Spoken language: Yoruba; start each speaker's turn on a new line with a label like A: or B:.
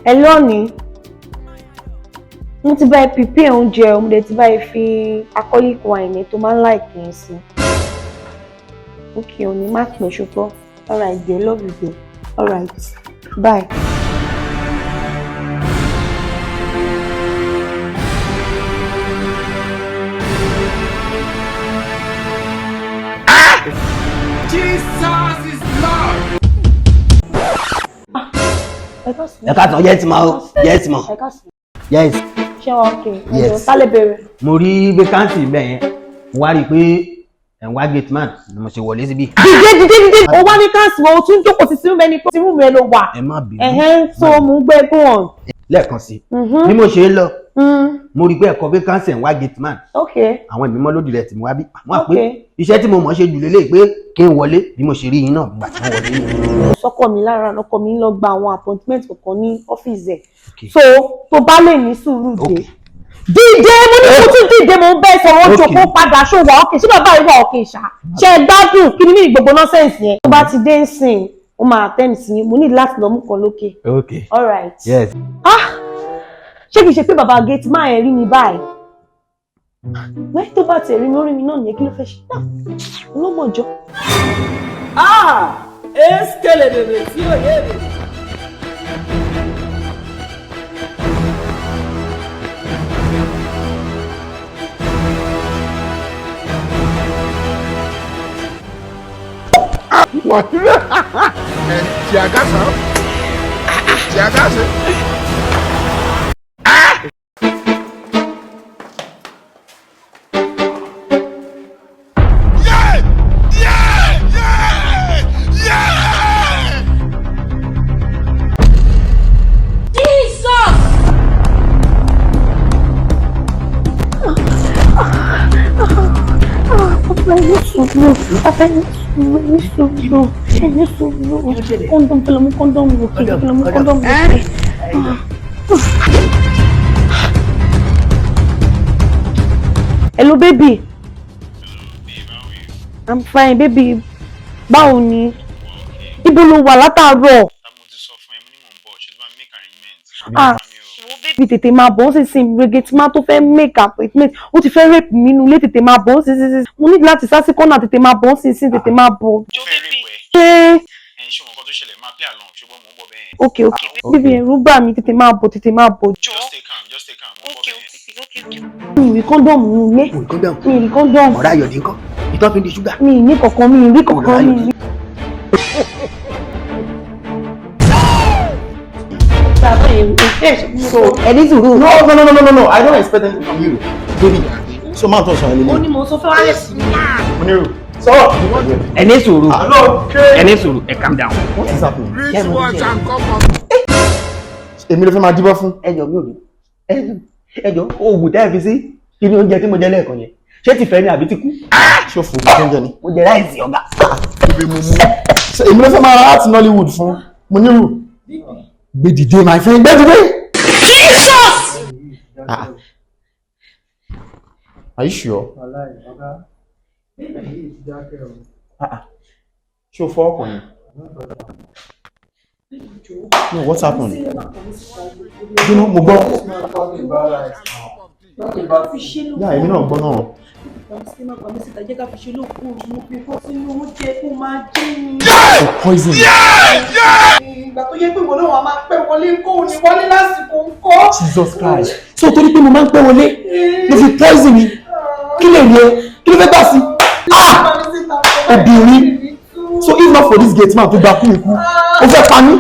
A: Ẹ lónìí, mo ti bá ẹ prepare oúnjẹ o, mo dẹ̀ ti bá ẹ fi alcoholic wine tó máa ń like yẹn sí. Okay, òní má pẹ́ ṣùgbọ́n. Alright dear, love you dear. Alright, bye.
B: Jesus is Lord.
A: Ẹ káàsán.
C: Ẹ káàsán, yes ma o, yes ma.
A: Ẹ káàsán.
C: Yes.
A: Ṣé wàá okay?
C: Yes.
A: Ẹ jọ̀ọ́, tá lè bèrè?
C: Mo rí vacancy bẹ́ẹ̀ yẹn, mo wá rí i pé ẹ̀ ń wá gate man ni mo ṣe wọlé síbí.
A: Dìde, dìde, dìde! O wá ní káàsì wọn, o tún jókòó sí sínú ẹni pé sínú rẹ ló wà.
C: Ẹ má bínú.
A: Ẹ̀hẹ́n, so mò ń gbé, go on.
C: Lẹ́ẹ̀kan sí i, bí mo ṣe ń lọ, mo rí i pé ẹ̀kọ́ vacancy, ẹ̀ ń wá gate man. Àwọn ìmímọ́ lódì rẹ̀ tí mo wá bí wọ́n á pé iṣẹ́ tí mo mọ̀ ṣe jù lélẹ̀ pé kí n wọlé. Bí mo ṣe rí yín náà gbà tí wọ́n wọlé nìyẹn.
A: Sọ́kọ̀ mi lára, ọkọ mi ń lọ gba àwọn appointment kọ̀ọ̀kan ní ọ́fíìsì ẹ̀. So tó bá lè ní sùúrù dé. Dìde, mo ní kó tún dìde, mo ń bẹ́ sọ̀rọ̀. Jókòó padà. Ṣó wà okay? Ṣé bàbá yìí wà okay ṣá? Ṣe é gbádùn? Kí ni mí gbogbo nonsense yẹn? Tó bá ti dé ń sìn, ó máa attend sí yín. Mo ní láti lọ mú kan lókè.
C: Okay.
A: All right.
C: Yes.
A: Ah, ṣé kìí ṣe pé bàbá gate máa ẹ̀ rí mi báyìí? Wẹ́, tó bá tiẹ̀ rí mi, ó rí mi náà nìyẹn. Kí ló fẹ́ ṣe náà ọlọ́mọjọ́.
D: Ah! Eskele bèbè tí ò yé bèbè.
B: Tiagasa. Tiagasa. Yeah! Yeah! Yeah! Yeah!
D: Jesus!
A: Bàbá, ẹ ní sùúrù. Bàbá, ẹ ní sùúrù, ẹ ní sùúrù, ẹ ní sùúrù. Condom, fẹlẹ mú condom lókè, fẹlẹ mú condom lókè. Hello baby. I'm fine baby. Báwo ni? Ibo ló wà látàárọ̀?
E: Mo ti sọ fún ẹ, mo ní mò ń bọ̀, ṣe ló máa make arrangement.
A: Ah, baby, tètè máa bọ̀ ó sì sin gate man tó fẹ́ make appointment, ó ti fẹ́ rape mi nínú ilé. Tètè máa bọ̀ ó sì sin. Mo ní láti sá sí kọ́nà. Tètè máa bọ̀ ó sì sin, tètè máa bọ̀.
E: Ó fẹ́ rape ẹ?
A: Ṣé
E: Ẹ ṣé o mọ nǹkan tó ṣẹlẹ̀, máa play along, ṣùgbọ́n mò ń bọ̀ bẹ́ẹ̀.
A: Okay, baby, ẹ̀rù bà mí. Tètè máa bọ̀, tètè máa bọ̀.
E: Just stay calm, just stay calm, mò ń bọ̀ bẹ́ẹ̀.
A: Mi ì rí condom nínú ilé.
C: Òun condom?
A: Mi ì rí condom.
C: Ọ̀rá ayọ̀dé ńkọ́? Ìtọ́ fi ń di ṣúgà.
A: Mi ì ní kankan, mi ì rí kankan, mi ì rí.
C: So ẹ ní sùúrù.
F: No, no, no, no, no, no, no. I don't expect anything from you. Baby. So man tó sọ ẹ
A: Ó
F: lélẹ̀.
A: ní mo sọ fẹ́ wálé sí.
F: Muniru. So.
C: Ẹ ní sùúrù.
F: Okay.
C: Ẹ ní sùúrù, ẹ calm down.
F: What is happening?
B: Reach watch and come up.
F: Èmi ló fẹ́ máa díbọ́ fún.
C: Ẹ jọ, mi ò ní ẹ jọ, oògùn tẹ́ ẹ fi sí kí ni oúnjẹ tí mo jẹ lẹ́ẹ̀kan yẹn, ṣé ti fẹ́ ni àbí ti kú?
F: Ṣé o fò kí oúnjẹ ni?
C: Mo jẹ rice, ọ̀gá.
F: Ibi mo mú. So èmi ló fẹ́ máa act Nollywood fún. Muniru. Gbé dìde, my friend. Gbé dìde.
D: Jesus!
F: Ah. Are you sure? Ah, ah. Ṣé o fọ́ ọkùnrin? No, what's happened? Dúró, mo gbọ́. Yá, èmi náà gbọ́ náà.
A: Jẹ́ ká fi ṣe lókun, mo fi kó sínú oúnjẹ kó máa jẹ́ ni.
F: O poison.
A: Ìgbà tó yẹ pé ìwọ náà wà máa pẹ́ wọlé ńkọ́, òní wọlé lásìkò ńkọ́?
F: Jesus Christ. So torí pé mo máa ń pẹ́ wọlé, ló fi poison mi. Kí lè rí ẹ? Kí ló fẹ́ gbà sí? Ah! Obìnrin. So if not for this gate man tó gba kú ikú, ó fẹ́ pa mí.